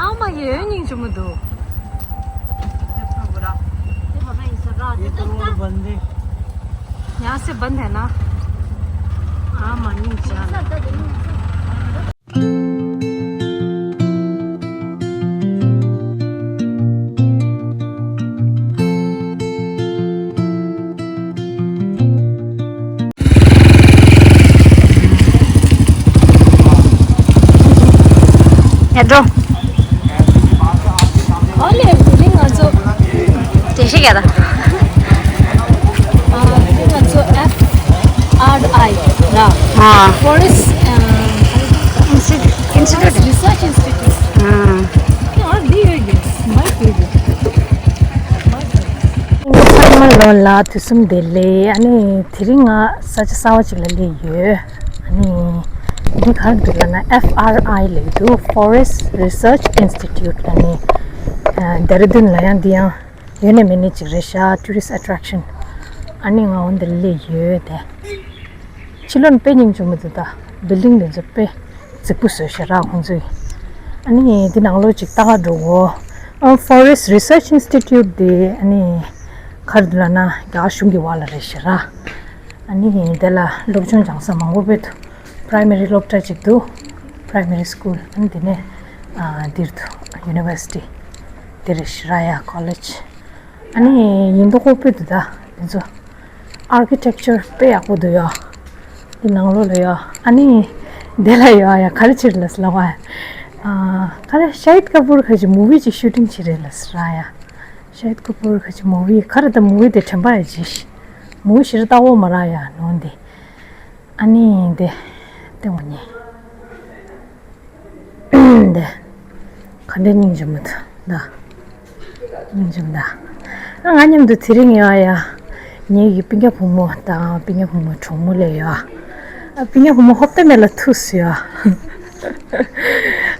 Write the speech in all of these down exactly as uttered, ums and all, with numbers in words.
ཨ་མ་ཡོད་སྙིང་རྗེ་མོ་འདུག ये तो रोड बंद है। यहाँ से बंद है ना? ཨ་མ་སྙིང་རྗེ། ཡར་འགྲོ། ཨོ་ལེ། དེ་རིང་ང་ཚོ། དེ་ཤེས་ཀྱ་ད། ཨ། དེ་རིང་ང་ཚོ་F R I ར། ཨ། Forest Institute, Institute. Forest Research Institute. ཨ། ཨ། འདི་ཡོད་ཀྱི། མ་ཡོད་ཀྱི། ཚང་མ་ལོ་ལ་དུས་གསུམ་བདེ་ལེགས། ཨ་ནི་དེ་རིང་ང་ས་ཆ་གསར་པ་ཅིག་ལ་སླེབས་ཡོད། ཨ་ནི་འདི་ག་རེ་འདུག་ལབ་ན། F R I ལབ་འདུག Forest Research Institute. ཨ་ནི་ཨ། ལྡེ་ར་ལྡུན་ལ་ཡང་འདི་ཡང་ཡོད་ནས་མེད་ནས་ཅིག་རེད་ཤག Tourist attraction. ཨ་ནི་ང་འོ་འདི་སླེབས་ཡོད་དེ། ཕྱི་ལོགས་ནས་དཔེ་སྙིང་རྗེ་མོ་འདུག་ད། བིལ་ཌིང་དེ་ཚོ་དཔེ་རྫིག་པོ་བཟོས་ཤག་ར་ཁོང་ཚོས། ཨ་ནི་འདི་ནང་ལོགས་ཅིག་ལྟ་ག་འགྲོ་གོ། ཨ། Forest Research Institute དེ་ཨ་ནི་ག་རེ་འདུག་ལབ་ན་རྒྱ་གཞུང་གི་འོག་ལ་རེད་ཤག་ར། ཨ་ནི་དེ་ལ་སློབ་སྦྱོང་སྦྱང་ས་མང་པོ་དཔེ་འདུག Primary སློབ་གྲྭ་ཅིག་འདུག Primary School. ཨ་ནི་དེ་ནས་ཨ། འདིར་འདུག University དེ་རེད་ཤག་ར་ཡ། College. ཨ་ནི་ཡིན་མདོག་ཁ་པོ་དཔེ་འདུག་ད། དེ་ཚོ་Architecture དཔེ་ཡག་པོ་འདུག་ཡ། དེ་ནང་ལོགས་ལ་ཡ། ཨ་ནི་དེ་ལ་ཡ་ཡ་ག་རེ་བྱེད་རེད་ལབ་ས་ལབ་པ། ཨ། ག་རེ་ཤ་ཧིད་ཀ་པུར་ཁ་ཅིག་movie ཅིག་shooting བྱེད་རེད་ལབ་ས་ར་ཡ། ཤ་ཧིད་ཀ་པུར་ཁ་ཅིག་movie ག་རེ། ད་movie དེ་དྲན་པ་ཡ་ཅིག movie ཞེ་དྲག་ལྟ་བོ་མ་ར་ཡ་ནོ་འདི། ཨ་ནི་འདི་ལྟད་མོ་ཉེ། འདི་ག་འདྲ་སྙིང་རྗེ་མོ་འདུག་ད། སྙིང་རྗེ་མོ་འདུག་ཨ། ང་མཉམ་དུ་དེ་རིང་ཡོད་ཡ། ངེད་ཀྱི་སྤུན་ཀྱག་བུ་མོ་དང་སྤུན་ཀྱག་བུ་མོ་གྲོགས་མོ་སླེབས་ཡོད། ཨ། སྤུན་ཀྱག་བུ་མོ་ཧོབ་ཏེ་མེད་ལ་ཐུག་སོང་ཡ།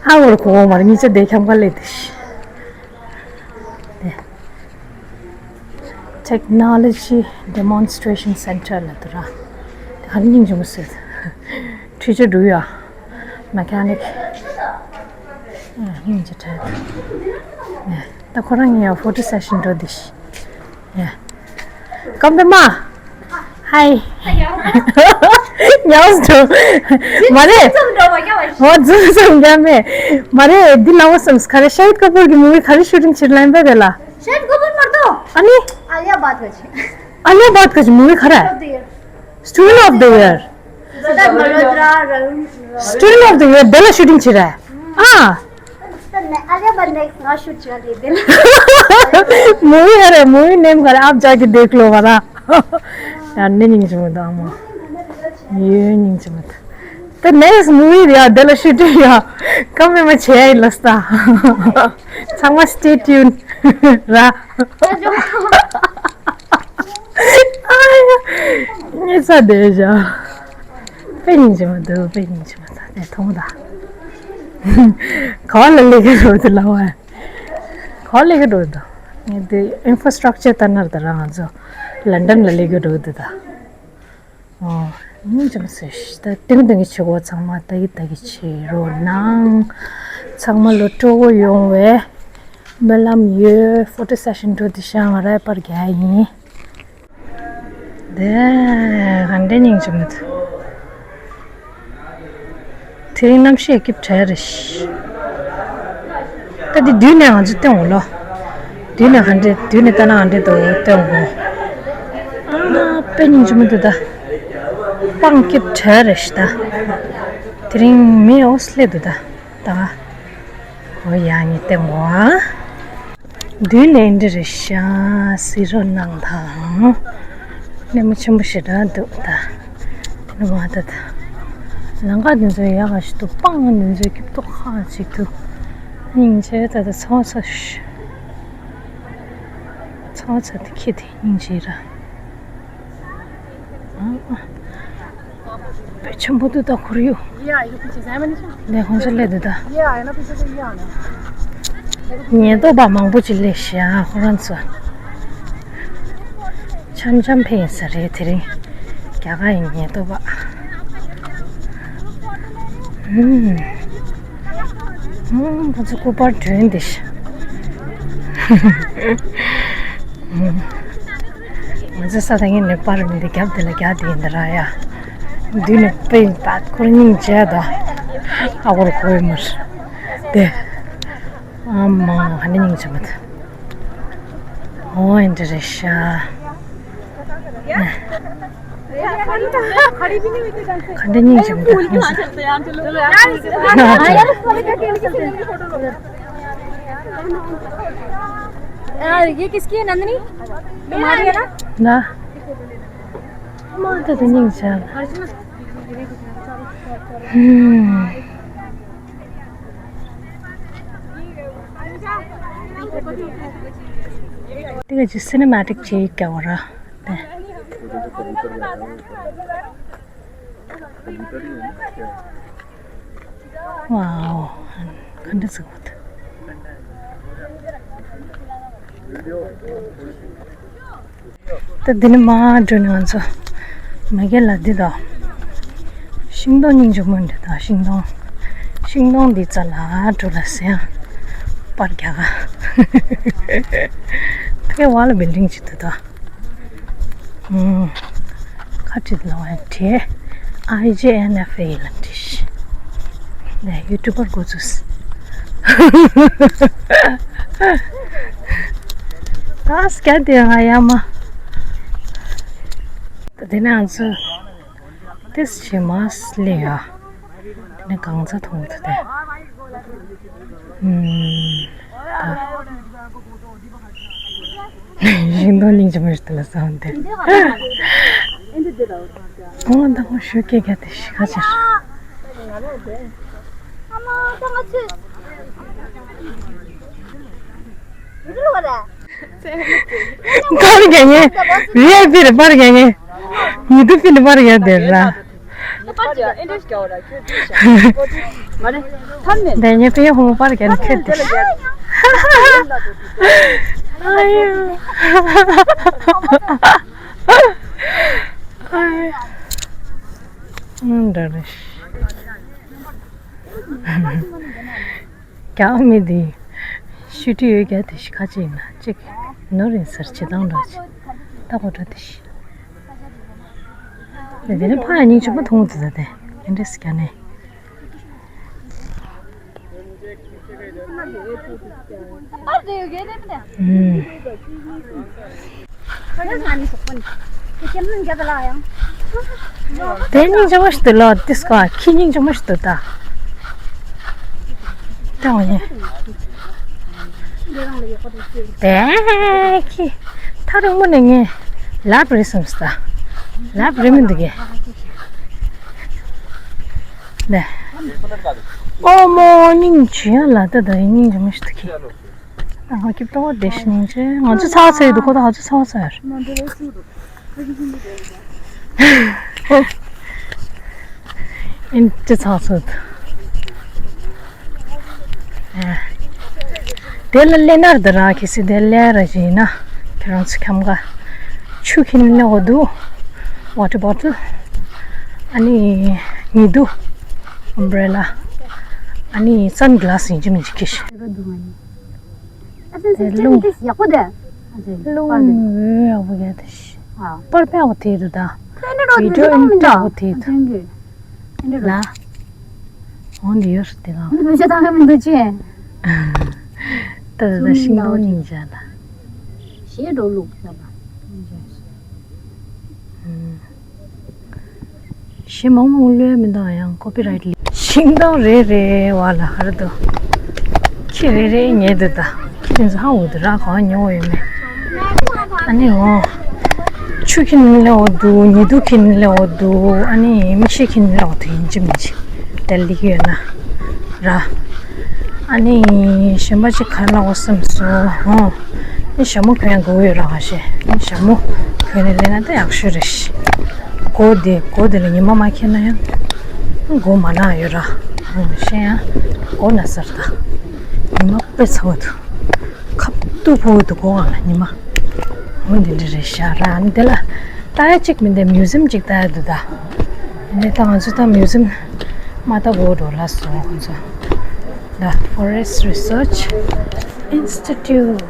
ཧ་གོ་ར་གོ་གོ་མ་རེད། གཉིས་ཆ་དེ་འཁྱམ་ག་སླེབས་དེ། Technology Demonstration Center ལབ་འདུག་ར། དེ་ག་རེ་སྙིང་རྗེ་མོ་ཟེར། འཕྲུལ་ཆས་འདུག་ཡ། Mechanic. ཨ། སྙིང་རྗེ་དྲགས། ཨ། ད་ཁོ་རང་གཉིས་ཡ་photo session འགྲོ་འདི་ཤི། ཨ། ཀམ་པ་མ། Hi. ཉལ་འགྲོ། མ་རེད། འོ། འཛུམ་ཙམ་རྒྱག་མེད། མ་རེད། འདི་ལབ་བསམ། ག་རེ། ཤ་ཧིད་ཀ་པུར་གྱི་movie ག་རེ་shooting བྱེད་ལབ་པ་དེ་ལ། ཤ་ཧིད་ཀ་པུར་མ་གཏོགས། ཨ་ནི། Alia Bhatt ག་ཅི། Alia Bhatt ག་ཅི་movie ག་རེ། Student of the Year. Student of the Year དེ་ལ་shooting བྱེད་རེད། ཨ། Alia Bhatt next ང་shoot བྱེད་ཡ་རེད་དེ་ལ། Movie ག་རེ། Movie name ག་རེ། आप जाके देख लो वाला. ཡ། ནི་སྙིང་རྗེ་མོ་འདུག་ཨ་མ། ཡོད། སྙིང་རྗེ་མོ་འདུག་ད་next movie རེད་ཡ། དེ་ལ་shooting ཡ། ཀམ་པ་མ་བྱེད་ཡ་ཡིན་ལབ་ས། ཚང་མ་stay tuned ར། ཨ་ཡ། ཉེ་ས་བསྡད་བཞག་དཔེ་སྙིང་རྗེ་མོ་འདུག་དཔེ་སྙིང་རྗེ་མོ་འདུག་དེ་མཐོང་ད། ག་བ་ལ་སླེབས་ཀྱི་འདུག་དེ་ལབ་པ། ག་བ་སླེབས་ཀྱི་འདུག་དེ་ལ། ངས་དེ་infrastructure ལྟར་ན་ད་རང་ང་ཚོ་ལན་ཌན་ལ་སླེབས་ཀྱི་འདུག་དེ་ད། ཨོ། སྙིང་རྗེ་མོ་ཟེར་ཤི། ད་ཏིང་ཏིང་གི་བྱེད་སྒོ་ཚང་མ་ལྟ་གི་ལྟ་གི་བྱེད་རོགས་གནང་། ཚང་མ་ལ་སྤྲོ་པོ་ཡོང་བའི་སྨོན་ལམ་ཡོད། Photo session འགྲོ་དུས་ཤ་ང་རའི་པར་རྒྱག་ཡིན། དེ་ག་འདྲ་སྙིང་རྗེ་མོ་འདུག་དེ་རིང་གནམ་གཤིས་སྐྱིད་པོ་དྲག་རེད་ཤི། ད་འདི་མདུན་ནས་ང་ཚོ་སྟོན་འོ་ལོ། མདུན་ནས་ག་འདྲས། མདུན་ནས་ལྟ་ན་ག་འདྲས་འདུག་སྟོན་འོ། ཨ། དཔེ་སྙིང་རྗེ་མོ་འདུག་ད། སྤང་སྐྱིད་པོ་དྲག་རེད་ཤི་ད། དེ་རིང་མི་ཨོ་སི་སླེབས་འདུག་ད། ད། ཨོ་ཡ། ངས་སྟོན་འོ་ཨ། མདུན་ནས་འདི་རེད་ཤག་གཟིགས་རོགས་གནང་དང་། སྣེ་མོ་ཆེན་པོ་ཞེ་དྲག་འདུག་ད། དེ་ནས་མ་ད་ད། ལམ་ཁ་འདི་ཚོ་ཡག་ག་ཞིག་འདུག་སྤང་འདི་ཚོ་སྐྱིད་པོ་ཁག་ཅིག་འདུག་སྙིང་རྗེ། ད་ད་ཚོང་ས་ཞིག་ཚོང་ས་དེ་ཁྱེད་དེ་སྙིང་རྗེ་ར། ཨ། དཔེ་ཆེན་པོ་འདུག་ད་ཁོར་ཡུག་ལས་ཁོང་ཚོ་སླེབས་འདུག་ད། ཉེན་རྟོག་པ་མང་པོ་ཅིག་སླེབས་ཤག་ཁོ་རང་ཚོ། འཆམ་འཆམ་ཕེབས་ཡིན་ས་རེད་དེ་རིང་། རྒྱ་གར་གྱི་ཉེན་རྟོག་པ། ཨུམ། ང་ཚོ་སྐུ་པར་སྒྲོན་དེ་ཤི། ང་ཚོ་ས་ད་ངན་ནས་པར་མི་འདི་རྒྱབ་དེ་ལ་རྒྱག་དེ་ཡིན་ད་ར་ཡ། མདུན་ནས་པེ་པར་ཁོར་སྙིང་རྗེ་ད། ཨ་ཁོར་ཁོའི་མར། དེ། ཨ་མ་ཧ་ནི་སྙིང་རྗེ་མ་ད། ཨོ་ཨེ་འདྲ་རེད་ཤག་ག་འདྲ་སྙིང་རྗེ་མི་འདུག་ཡེ་ཀིས་ཀི་ནན་ནི། ན། མ་ད་དུ་སྙིང་རྗེ། ཧུམ། དེ་ག་ཅི་སི་ནི་མ་ཊིག་ཅིག་ག་བ་ར། ཝའོ། ག་འདྲ་ཟིག་བུད། ད་འདི་ནི་མ་འགྲོ་ནི་ང་ཚོ་མ་གེ་ལ་འདི་དང་། ཤིང་སྡོང་སྙིང་རྗེ་མོ་འདི་དང་ཤིང་སྡོང་། ཤིང་སྡོང་འདི་རྩ་ལ་འགྲོ་ལ་ཟེར་ཡང་པར་རྒྱག་ག་ཕེ་བ་ལ་བིལ་ཌིང་ཅིག་འདུག་ད། ཁ་བྲིས་ལ་བ་བྲིས། ཨའི་ཇི་ཨེན་ཨེཕ་ཨེ་ལ་བྲིས། ནས་ཡུ་ཊུབ་པར་འགོ་བཙུགས། ད་སྐྱ་དེ་ང་ཡ་མ། ད་དེ་ནས་ང་ཚོ་ཏེས་ཆེ་མ་སླེ་ཡ། དེ་ནས་གང་ཚ་མཐོང་ཐུབ་དེ། ཨུམ། ད། ཤིང་སྡོང་སྙིང་རྗེ་མོ་ཞིག་ལ་བསམ་སྟེ། ཨོ་ད་ངོ་ཤུགས་སྐྱེ་རྒྱ་དེ་ཤི་ཁ་ཆེར། པར་རྒྱག་མཁན། བི་ཨའི་པི་རེད་པར་རྒྱག་མཁན། ཉི་དུ་པི་ནི་པར་རྒྱག་དེ་ར། འདི་ཉི་དུ་ཡང་ཧོ་མོ་པར་རྒྱག་ནི་ཁྱོད་དེ། ཨ་ཡོ། ཨ་ཡོ། འདྲ་རེད། རྒྱག་མི་དེ་ཤུ་ཊི་ཡོད་རྒྱག་དེ་ཤི་ཁ་ཅིག་ཡིན་ན་ཅིག་ནོར་ཡིན་ཟེར་བྱེད་སྟངས་འདྲ་ཅིག་ལྟ་གོ་འདྲ་དེ་ཤི། དེ་ནས་ཕ་ཡ་སྙིང་རྗེ་མོ་མཐོང་འདུག་ད་དེ་ཨེ་འདྲས་རྒྱག་ནས། ཨུམ། དེ་སྙིང་རྗེ་མོ་ཞིག་འདུག་ལོ། དེ་སྐོར་ཁྱི་སྙིང་རྗེ་མོ་ཞིག་འདུག་ད། ད་འོ་ཡ། དེ་ཁྱི། ཐག་རིང་མོ་ནས་ངས་ལབ་རེད་བསམས་ད། ལབ་རེད་མི་འདུག་གས། ནས། ཨོ་མོ་སྙིང་རྗེ་ལ་ད་ད་སྙིང་རྗེ་མོ་ཞིག་འདུག་གས། ཨ་ཧ་ཁྱི་ཏོ་བདེ་སྙིང་རྗེ། ང་ཚོ་ཚ་ཚ་ཡོད་འདུག་ཁོ་ད་ང་ཚོ་ཚ་ཚ་ཡོད། ཨིན་ཅི་ཚ་ཚ་འདུག་དེ་ལ་ལེ་ནར་དུ་ར་ཁེ་སི་དེ་ལེ་ར་ཞིག་ཡིན་ན་ཁྱེད་རང་ཚོ་ཁྱམ་ག་ཆུ་ཁྱིམ་ལེ་འོ་འདུག་ཝ་ཊར་བོ་ཊལ། ཨ་ནི་ཉི་གདུགས། ཨམ་བྷི་རེ་ལ། ཨ་ནི་སན་གྷི་ལ་སི་ཡིན་གཅིག་མིན་གཅིག་ཁྱེར་ཤོག་དེ་རླུང་། རླུང་འོད་ཡག་པོ་ཡོད་དེ་ཤི། པར་ཕེ་འོ་དེ་རུ་ད། བི་ཌིའོ་ཨིན་ཏྲ་འོ་དེ་རུ། ལ། འོ་འདི་ཡོད་རེད་དེ་གང་། མི་ཤ་ཐང་ག་མི་འདུག་ཅེ། ད་ད་ད་ཤིང་སྡོང་སྙིང་རྗེ་ལ། ཞེས་འགྲོ་ལུགས་ཟེར་ལ། ཞེ་མང་མང་ལོས་མི་འདུག་ཡང་ཀོ་པི་རའིཊ་ལི། ཤིང་སྡོང་རེ་རེ་བ་ལ་ཧར་དུ། ཁྱི་རེ་རེ་ཉལ་དུ་ད། ཁྱི་དེ་ཚོ་ཧ་འུ་དུ་ར་གང་ཉོ་ཡོད་མེད། ཨ་ནི་འོ། ཆུ་ཁྱི་ནི་ལེ་འོ་དུ། ཉི་གདུགས་ཁྱི་ནི་ལེ་འོ་དུ། ཨ་ནི་མིག་ཤེལ་ཁྱི་ནི་ལེ་འོ་དུ་ཡིན་གཅིག་མིན་གཅིག་དེ་ལིག་ཡོད་ན། ར། ཨ་ནི་གཞན་པ་ཅིག་ག་རེ་ལབ་དགོས་བསམ་སོང་། ཨོ། ཨ་ནི་ཞྭ་མོ་གོན་ཡག་དགོས་ཡོད་ར་ག་ཤེ། ཨ་ནི་ཞྭ་མོ་གོན་ནས་སླེབས་ན་ད་ཡག་ཤོས་རེད་ཤི། སྒོ་དེ་སྒོ་དེ་ལ་ཉི་མ་མ་ཁྱེར་ན་ཡང་སྒོ་མ་ན་ཡོད་ར། ཨོ་ཤེ་ཡང་སྒོ་ན་སར་ད། ཉི་མ་དཔེ་ཚ་བ་འདུག་ཁབ་ཏུ་ཕོ་བ་འདུག་གོ་ཨ་ཉི་མ། ཨོ་འདི་འདྲ་རེད་ཤག་ར། ཨ་ནི་དེ་ལ་ལྟ་ཡ་གཅིག་མིན་དེ་མིའུ་ཟིམ་གཅིག་ལྟ་ཡ་འདུག་ད། ཨ་ནི་ད་ང་ཚོ་ད་མིའུ་ཟིམ་མ་ལྟ་བོ་འགྲོ་ལ་སོང་ཁོ་ཚོ། Forest Research Institute.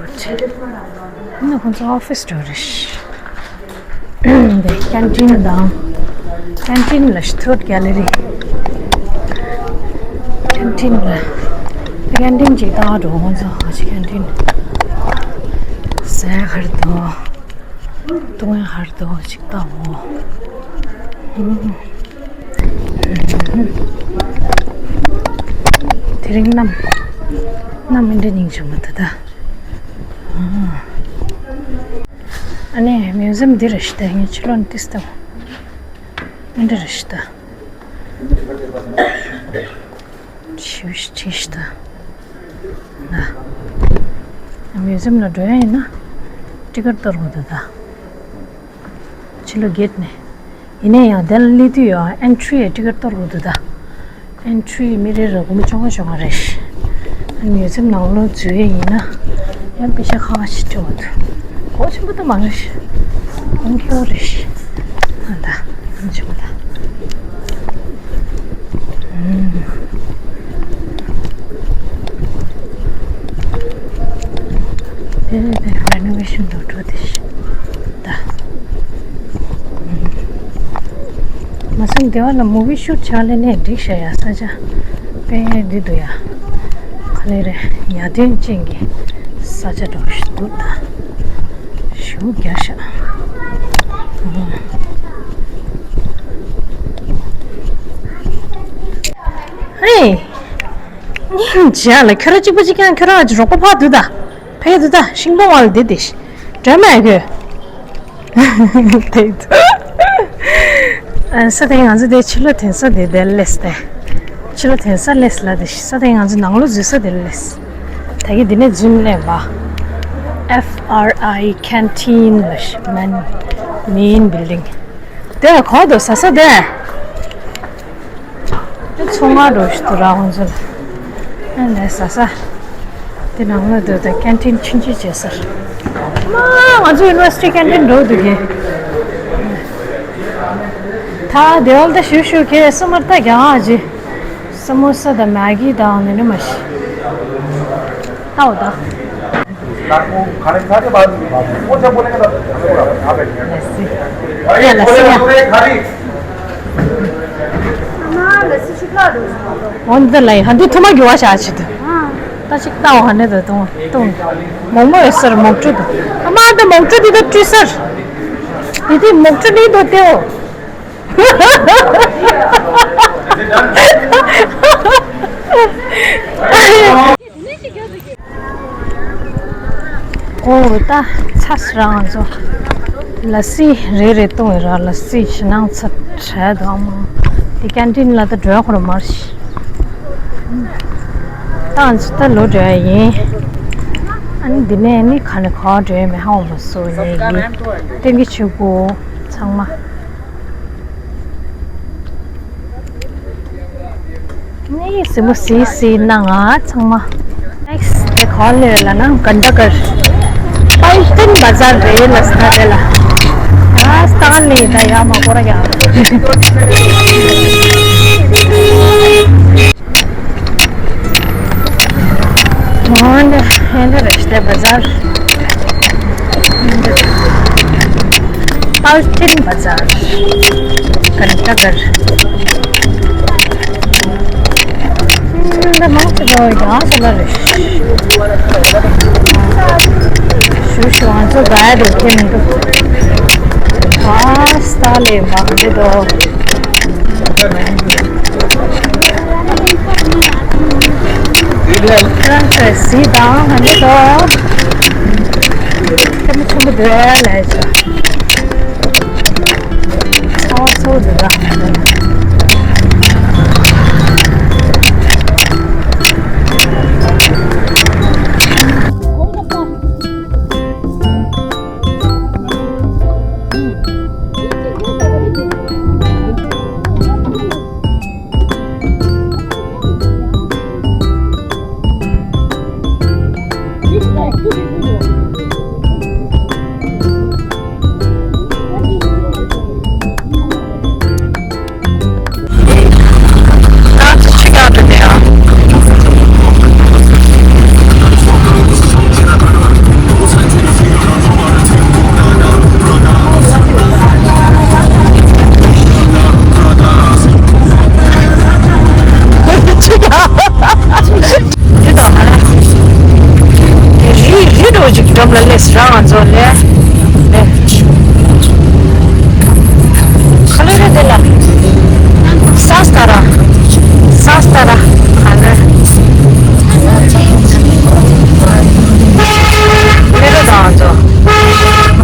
ནི་ཁོང་ཚོ་ཨོ་ཕི་སི་འགྲོ་རེད། འདི་ཀན་ཊིན་དང་། ཀན་ཊིན་ལ་ཤི་ཐོད་གེ་ལེ་རི། ཀན་ཊིན་ལ། ཀན་ཊིན་ཅིག་ལྟ་འགྲོ། ཁོང་ཚོ་ཨ་ཅི་ཀན་ཊིན། ཟས་ཧར་དོ། ཏུང་ཧར་དོ་ཅིག་ལྟ་འོ། དེ་རིང་གནམ། གནམ་མི་འདྲ་སྙིང་རྗེ་མོ་ད་ད། ཨ་ནི་མིའུ་ཛིམ་འདི་རེད་ཤི་ད། ངས་ཕྱི་ལོགས་ནས་ཏིས་ལྟ་བ། འདི་རེད་ཤི་ད། ཞིབ་ཞིབ་ཤི་ད། ན། མིའུ་ཛིམ་ལ་འགྲོ་ཡ་ཡིན་ན། ཊི་ཀེ་ཊི་གཏོར་དགོས་འདུག་ད། ཕྱི་ལོགས་གེ་ཊི་ནས། ཡིན་ན་ཡང་དེ་ལ་སླེབས་དུས་ཡང་ཨེན་ཊི་རི་ཡི་ཊི་ཀེ་ཊི་གཏོར་དགོས་འདུག་ད། ཨེན་ཊི་རི་མི་རེ་རེར་སྒོར་མོ་བཅོ་ལྔ་བཅོ་ལྔ་རེད། ཨ་ནི་མིའུ་ཛིམ་ནང་ལོགས་འཛུལ་ཡས་ཡིན་ན་ཡང་པེ་ཤ་ཁ་ཁ་ཞིག་སྤྲད་དགོས་འདུག་སྒོ་ཆེན་པོ་ད་མང་རེད། གོང་ཁེ་བོ་རེད། ཨ་ད་གོང་ཆེན་པོ་ད། ཨུམ། དེ་ནས་དེ་རེ་ནོ་ཝེ་ཤན་འགྲོ་འགྲོ་དེ་ཤི་ད། མ་སེམས་བདེ་བ་ལ་མུ་བི་ཤུ་ཊི་བྱ་ལེ་ནས་འགྲིག་ཤག་ཡ། ས་ཆ་དཔེ་འདི་འདུག་ཡ། ག་ལེ་རེ་ཡར་ཐོན་ཅན་གྱི་ས་ཆ་འདྲ་ཞིག་འདུག་ད། ཞུ་རྒྱག་ཤག་ཧེ། སྙིང་རྗེ་ལ་ཁྱོད་ར་གཅིག་པ་གཅིག་རྐྱང་ཁྱོད་ར་གཅིག་རོགས་པ་ཕར་འདུག་ད། ཕེ་འདུག་ད་ཤིང་སྡོང་བ་ལ་བསྡད་དེ་ཤི། སྒྲོལ་མ་ཁྱོད། དེ་ཨ་ས་དེ་ང་ཚོ་དེ་ཕྱི་ལོགས་ཐོན་ས་དེ་དེ་སླེབས་ཏེ། ཕྱི་ལོགས་ཐོན་ས་སླེབས་ལ་དེ་ཤི། ས་དེ་ང་ཚོ་ནང་ལོགས་འཛུལ་ས་དེ་སླེབས། ད་གི་འདི་ནས་འཛུལ་སླེབས་པ། F R I canteen ལ་ཤི། main main building དེ་གོ་དོ་ཟ་ས་དེ། དེ་ཚོང་ང་འགྲོ་ཞིག་ཏུ་ར་ཧོན་ཟོ་ལ། ཨ་ནས་ཟ་ས། དེ་ནང་ལ་འདུག་ད་ཀན་ཊིན་ཆུང་ཆུང་བྱེད་ས། མ་ང་ཚོ་ཡུ་ནི་ཝར་སི་ཊི་ཀན་ཊིན་འགྲོ་འདུག་གི་ད་དེ་བ་ད་ཞུ་ཞུ་གི་སུ་མར་ད་རྒྱ་ང་ཅི། སི་མོ་ས་དང་མེ་གི་དང་ནི་ནི་མ་ཤི། ལྟའོ་ད། ལ་སི། ཡ་ལ་སི་ཡ། འོན་ཏེ་ལ་ཡི་ཧ་འདི་ཐུ་མ་གི་བ་ཤ་ཆི་དུ། ད་ཅིག་ལྟའོ་ཧ་ནེ་ད་ཏུང་ཏུང་། མོག་མོ་ཡོད་སར་མོག་ཅུ་དུ། ཨ་མ་ད་མོག་ཅུ་འདི་ད་བཀྲུས་སར། འདི་དེ་མོག་ཅུ་འདི་ད་ལྟེའོ། ཨོ་ད་ཚ་སི་རང་ཚོ་ལ་སི་རེ་རེ་བཏུང་བའི་ར་ལ་སི་ཕྱི་ནང་ཚ་བྲལ་དུ་ཨ་མ། དེ་ཀན་ཊིན་ལ་ད་འགྲོ་ཁོ་ར་མར་ཤི། ད་ང་ཚོ་ད་ལོ་འགྲོ་ཡ་ཡིན། ཨ་ནི་འདི་ནས་ནི་ག་ནས་ག་འགྲོ་ཡ་མེད་ཧ་འོང་མ་སོ་ཡ་ཡིན། ཏན་གི་ཆུ་གོ་ཚང་མ། ནི་སི་མོ་སི་སི་ན་ང་ཚང་མ། ནེག་སི་ཊི་དེ་ག་ལེ་ལ་ན་གན་ཌ་ཀར། པལ་ཊན་བ་ཛར་རེད་ལ་སྟ་དེ་ལ། ཨ་སྟ་ལེ་ད་ཡ་མ་གོ་ར་ཡ། འོན་ཏེ་ཧེ་ལེ་རེ་ཤི་ཏེ་བ་ཛར། པལ་ཊན་བ་ཛར། གན་ཌ་ཀར། འདི་མང་ཆེ་བ་ཡང་ས་ལ་རེ། ཞུ་ཞུ་ང་ཚོ་ག་ཡ་འགྲོ་ཁྱེད་མི་འདུག་ཨ་སྟ་ལེ་མ་འདི་དོ། ཁྱེད་རང་ཚོས་གཟིགས་དང་ང་ནི་དོ། ཁྱེད་མི་ཆུང་པོ་འདོད་ལས་བྱ། ཚ་བ་ཚ་བོ་འདུག་ག་ལམ་ལ་སླེབས་ར་ང་ཚོ་ལས། ལས། ཁ་ལོ་རེ་དེ་ལ། ས་སྟ་ར། ས་སྟ་ར། ཁ་ལོ། ལས་ར་དང་ང་ཚོ།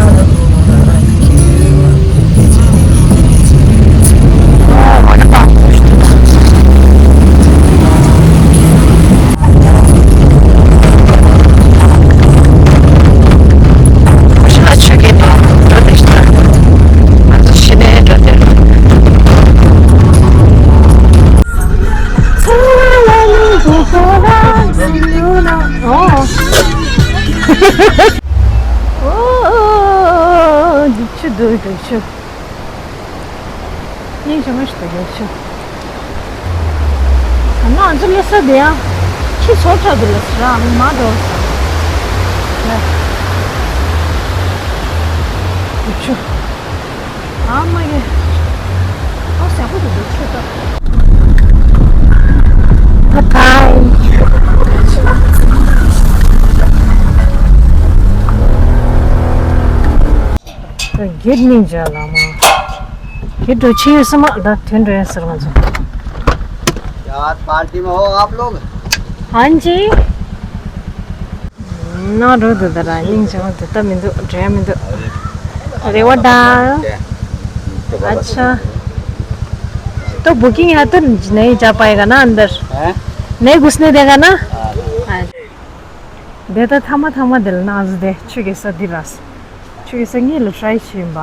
འདི་ཆུ་འདུག་འདི་ཆུ། སྙིང་རྗེ་མོ་ཞིག་འདུག་ཡོད་ཆུ། ང་ཚོ་སླེབས་ས་དེ་ཡང་ཁྱི་ཚོ་འཁྲབ་འདུག་ལ་ཟེར་ཨ་མ་འགྲོ་ཟེར། ཡོད་ཆུ། ཨ་མ་གི། ཨ་ཟ་ཁུ་འདུག་ཆུ་ད། ད་ད། སྒེར་སྙིང་རྗེ་ལ་མ། སྒེར་འགྲོ་ཆེ་ཡོད་ས་མ་ད་དོན་འགྲོ་ཡ་ཟེར་ང་ཚོ། क्या पार्टी में हो आप लोग? हाँ जी। ན་འགྲོ་དུ་ད་ར་སྙིང་རྗེ་མ་དེ་ལྟ་མི་འདུག་འགྲོ་ཡ་མི་འདུག་རེ་བ་ད། अच्छा। तो बुकिंग है तो नहीं जा पाएगा ना अंदर? हैं? नहीं घुसने देगा ना? हाँ। हाँ। དེ་ད་ཐ་མ་ཐ་མ་དེ་ལ་ན་ཟི་དེ་ཆུ་གེ་ས་དི་ར་སི། ཆུ་གེ་ས་ངེད་ལ་ཧྲའི་ཆེན་པ།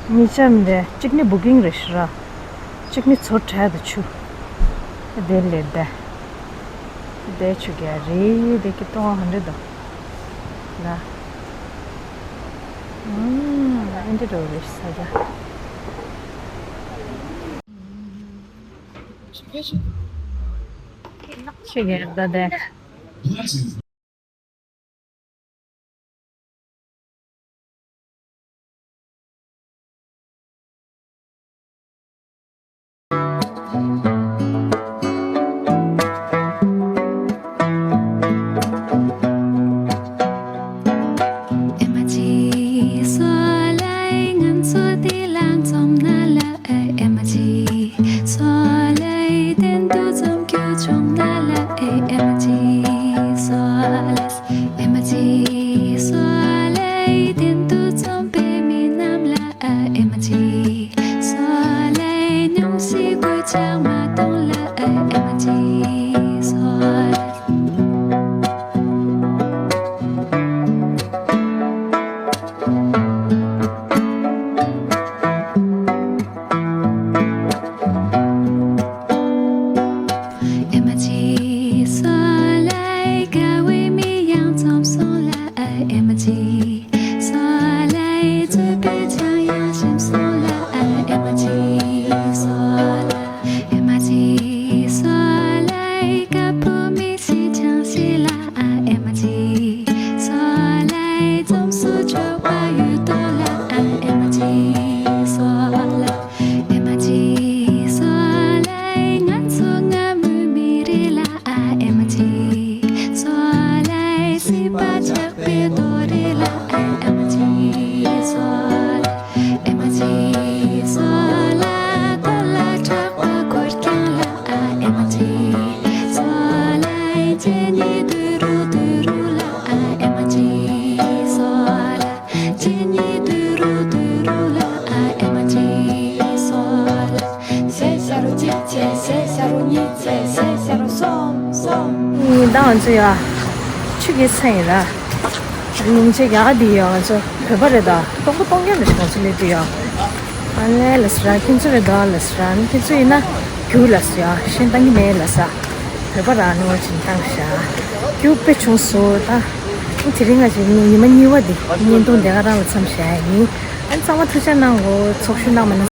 མི་ཆམ་དེ་གཅིག་ནི་བུ་ཀིང་རེ་ཧྲ། གཅིག་ནི་ཚོ་ཁྲལ་དུ་ཆུ། དེ་ལས་དེ། དེ་ཆུ་གེ་རེ་དེ་ཀི་ཏོང་ཧན་རེ་དོ། ལ། ཨུམ། ཨན་ཏི་རོ་རེ་ས་ཇ། ཆུ་གེ་ད་དེ། ཨེ་མ་ཅི་སོ་ལའི་ང་ཚོ་དེ་ལ་འཛོམས་ན་ལ་ཨེ་ཨེ་མ་ཅི་སོ་ལའི་དེན་དུ་འཛོམས་རྒྱུ་བྱུང་ན་ལ་ཨེ་ཨེ་མ་ཅི་སོ་ལ། ཨེ་མ་ཅི་སོ་ལའི་དེན་དུ་འཛོམས་པའི་མི་རྣམས་ལ་ཨ་ཨེ་མ་ཅི་སོ་ལའི་སྙུང་གཞི་གོད་ཆག་མ་གཏོང་ལ་ཨ་ཨེ་མ་ཅི་སོ་ལ། ཨེ་མ་ཅི་སོ་ལའི་དགའ་བའི་མི་ཡང་འཛོམས་སོང་ལ་ཨ་ཨེ་མ་ཅི་སོ་ལའི་རྩོད་པའི་ཆང་ཡང་ཞིམ་སོང་ལ་ཨ་ཨེ་མ་ཅི་སོ་ལ། ཨེ་མ་ཅི་སོ་ལའི་དཀར་པོ་མི་ཞིག་ཆང་ཞིག་ལ་ཨ་ཨེ་མ་ཅི་སོ་ལའི་འཛོམས་སུ་ཆོག་པ་ཡོད་དོ་ལ་ཨ་ཨེ་མ་ཅི་སོ་ལ། ཨེ་མ་ཅི་སོ་ལའི་ང་ཚོ་སྔ་མོའི་མི་རེད་ལ་ཨ་ཨེ་མ་ཅི་སོ་ལའི་སྲིད་པ་ཆགས་པའི་རྡོ་རེད་ལ་ཨ་ཨེ་མ་ཅི་སོ་ལ། ཨེ་མ་ཅི་སོ་ལ་ད་ལ་དྲག་པ་འཁོར་ཀྱང་ལ་ཨ་ཨེ་མ་ཅི་སོ་ལའི་ཅེ་ནི་དུ་རུ་དུ་རུ་ལ་ཨ་ཨེ་མ་ཅི་སོ་ལ། གཅིག་གཉིས་དུ་རུ་དུ་རུ་ལ་ཨ་ཨེ་མ་ཅི་སོ་ལ། ཞེ་ཤ་རུ་གཅིག་ཆེ་ཞེ་ཤ་རུ་གཉིས་ཆེ་ཞེ་ཤ་རུ་གསུམ་གསུམ། ཉིན་ད་ང་ཚོ་ཡ་ཆུ་གེ་ཚན་ཡིན་ར། ཉིན་ཆེ་ཡ་འདི་ཡ་ང་ཚོ་བོད་པ་རེད་ད་སྟོང་པ་སྟོང་རྐྱང་རེད་ང་ཚོ་སླེབས་དུས་ཡ། ཨ་ནེ་ལ་སི་ར་ཁྱེད་ཚོ་རེད་ད་ལ་སི་ར་ཁྱེད་ཚོ་ཡིན་ན་རྒྱུ་ལ་སི་ཡ་ཤེས་ཏང་གི་མེད་ལ་ས། བོད་པ་རང་ནོར་བྱིན་བཏང་ཤག་རྒྱུ་དཔེ་བྱུང་སོང་ད། ཨུ་དེ་རིང་ང་ཞིག་ཉི་མ་གཉིས་པ་འདི་བརྙན་ཐུང་དེ་ག་རང་ལ་མཚམས་བཞག་ཡིན། ཨ་ནི་ཚང་མ་ཐུགས་རྗེ་གནང་གོ་ཚོགས་ཞུགས་གནང་མ་གནང་།